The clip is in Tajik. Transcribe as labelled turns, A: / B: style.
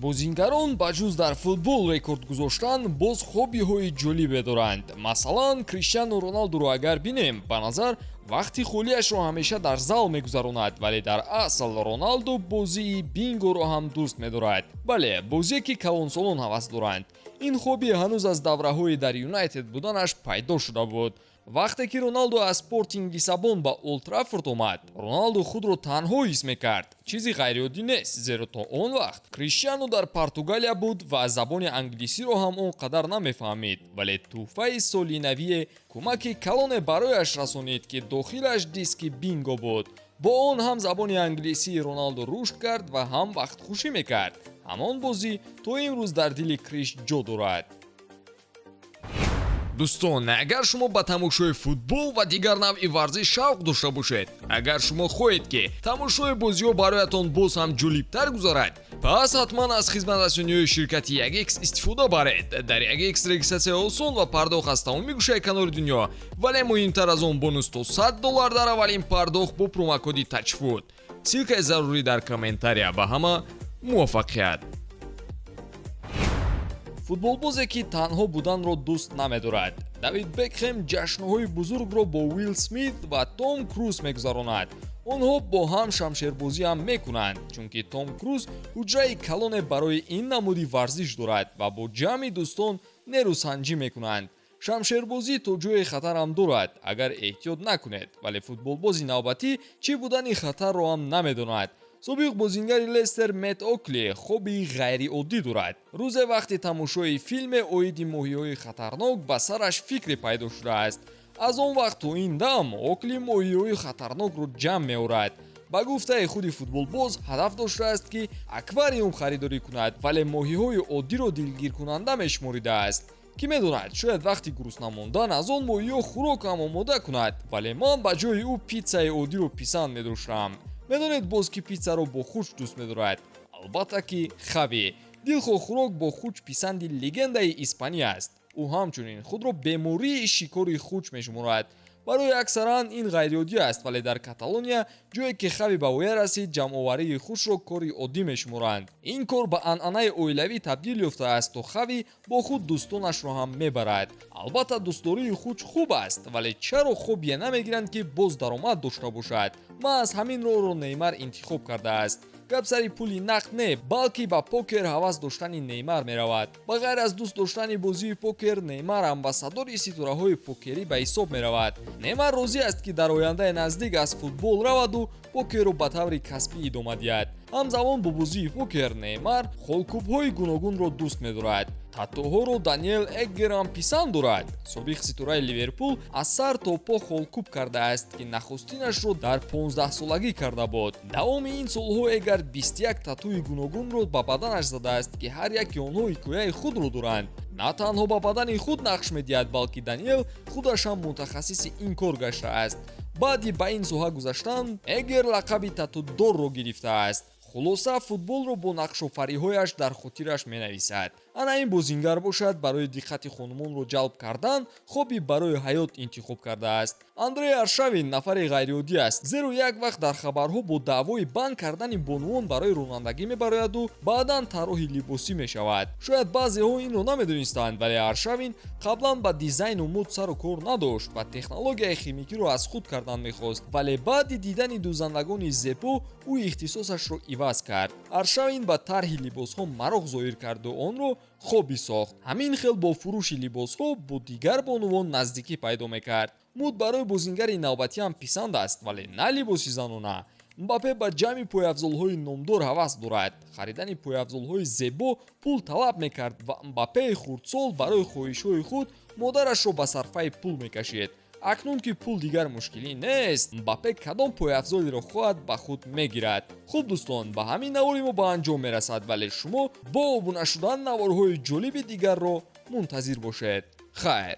A: Бозингарон ба ҷуз дар футбол рекорд гузоштан, боз хоббиҳои ҷолибе доранд. Масалан, Криштиану Роналдуро агар бинем, ба назар вақти холиашро ҳамеша дар зал мегузаронад, вале дар асл Роналду бозии бингоро ҳам дӯст медорад. Бале, бозие, ки калонсолон ҳавас доранд. Ин хобби ҳанӯз аз давраҳои дар Юнайтед буданаш пайдо шуда буд. Вақте ки Роналду аз Спортинг Лиссабон ба Олд Траффорд омад, Роналду худро танҳо ҳис мекард. Чизи ғайриоддӣ нест, зеро то он вақт Криштиану дар Португалия буд ва забони англисиро ҳам он қадар намефаҳмид. Вале тӯҳфаи соли навие кӯмаки калоне барояш расонид, ки дохилаш диски бинго буд. Бо он ҳам забони англисии Роналду рушд кард ва ҳам вақтхушӣ мекард. Ҳамон бозӣ то имрӯз дар дили Криш ҷо дорад. Дӯстон, агар шумо ба тамошои футбол ва дигар навъи варзиш шавқ дошта бошед, агар шумо хоҳед, ки тамошои бозиҳо бароятон боз ҳам ҷолибтар гузарад, пас ҳатман аз хизматрасониҳои ширкати 1X истифода баред. Дар 1X регистратсия осон ва пардохт аз тамоми гӯшаи канори дунё, вале муҳимтар аз он, бонус то 100 доллар дар аввалин пардохт бо промокоди TAJFOOT. Ссылкаи зарурӣ дар комментария. Ба ҳама муваффақият! Футболбозе, ки танҳо буданро дӯст намедорад. Давид Бекхем ҷашнҳои бузургро бо Уилл Смит ва Том Круз мегузаронад. Онҳо бо ҳам шамшербозӣ ҳам мекунанд, чунки Том Круз ҳуҷраи калоне барои ин намуди варзиш дорад ва бо ҷамъи дӯстон нерӯсанҷӣ мекунанд. Шамшербозӣ то ҷое хатарам дорад, агар эҳтиёт накунед, вале футболбози навбатӣ чӣ будани хатарро ҳам намедонад. Собиқ бозингари Лестер Мет Окли хобби ғайриоддӣ дорад. Рӯзе вақти тамошои филме оиди моҳиҳои хатарнок ба сараш фикре пайдо шудааст. Аз он вақт то ин дам Окли моҳиҳои хатарнокро ҷамъ меорад. Ба гуфтаи худи футболбоз, ҳадаф доштааст, ки аквариум харидорӣ кунад, вале моҳиҳои оддиро дилгиркунанда мешуморидааст. Кӣ медонад, шояд вақти гурусна мондан аз он моҳиҳо хӯрок ҳам омода кунад. Вале ман ба ҷои ӯ питсаи оддиро писанд медоштам. Медонед, боз ки питсаро бо хуч дӯст медорад? Албатта ки, Хави. Дилхоҳ хӯрок бо хуч писанди легендаи Испания аст. Ӯ ҳамчунин худро бемории шикори хуч мешуморад. Барои аксаран ин ғайриоддӣ аст, вале дар Каталония, ҷое ки Хави ба воя расид, ҷамъоварии хучро кори оддӣ мешуморанд. Ин кор ба анъанаи оилавӣ табдил ёфтааст, то Хави бо худ дӯстонашро ҳам мебарад. Албатта, дӯстдории хуч хуб аст, вале чаро хоббие намегиранд, ки боз даромад дошта бошад? Маҳз ҳамин роҳро Неймар интихоб кардааст. Гап сари пули нақд не, балки ба покер ҳавас доштани Неймар меравад. Ба ғайр аз дӯст доштани бозии покер, Неймар амбассадори ситораҳои покерӣ ба ҳисоб меравад. Неймар розӣ аст, ки дар ояндаи наздик аз футбол раваду покерро ба таври касбӣ идома диҳад. Ҳамзамон бо бозии покер Неймар холкӯбҳои гуногунро дӯст медорад. Татуҳоро Даниэл Эггер ҳам писанд дорад. Собиқ ситораи Ливерпул аз сар то по холкӯб кардааст, ки нахустинашро дар 15-солагӣ карда буд. Давоми ин солҳо Эггер 21 татуи гуногунро ба баданаш задааст, ки ҳар яки онҳо ҳикояи худро доранд. На танҳо ба бадани худ нақш медиҳад, балки Даниэл худаш ҳам мутахассиси ин кор гаштааст. Баъди ба ин соҳа гузаштан, Эггер лақаби татудорро гирифтааст. Хулоса, футболро бо нақшофариҳояш дар хотираш менависад. Ана ин бозингар бошад, барои диққати хонумонро ҷалб кардан хобби барои ҳаёт интихоб кардааст. Андрей Аршавин нафари ғайриоддӣ аст, зеро як вақт дар хабарҳо бо даъвои банд кардани бонувон барои ронандагӣ мебарояду баъдан тарроҳи либосӣ мешавад. Шояд баъзеҳо инро намедонистанд, вале Аршавин қаблан ба дизайну мӯд сару кор надошт ва технологияи химикиро аз худ кардан мехост, вале баъди дидани дӯзандагони зебо ӯ ихтисосашро иваз кард. Аршавин ба тарҳи либосҳо мароқ зоҳир карду онро хобби сохт. Ҳамин хел бо фурӯши либосҳо бо дигар бонувон наздикӣ пайдо мекард. Мӯд барои бозингари навбатӣ ҳам писанд аст, вале на либоси занона. Мбаппе ба ҷамъи пойафзолҳои номдор ҳавас дорад. Харидани пойафзолҳои зебо пул талаб мекард ва Мбаппеи хурдсол барои хоҳишҳои худ модарашро ба сарфаи пул мекашид. Акнун ки пул дигар мушкилӣ нест, Мбаппе кадом пойафзолеро хоҳад, ба худ мегирад. Хуб, дӯстон, ба ҳамин навори мо ба анҷом мерасад, вале шумо бо обуна шудан наворҳои ҷолиби дигарро мунтазир бошед. Хайр.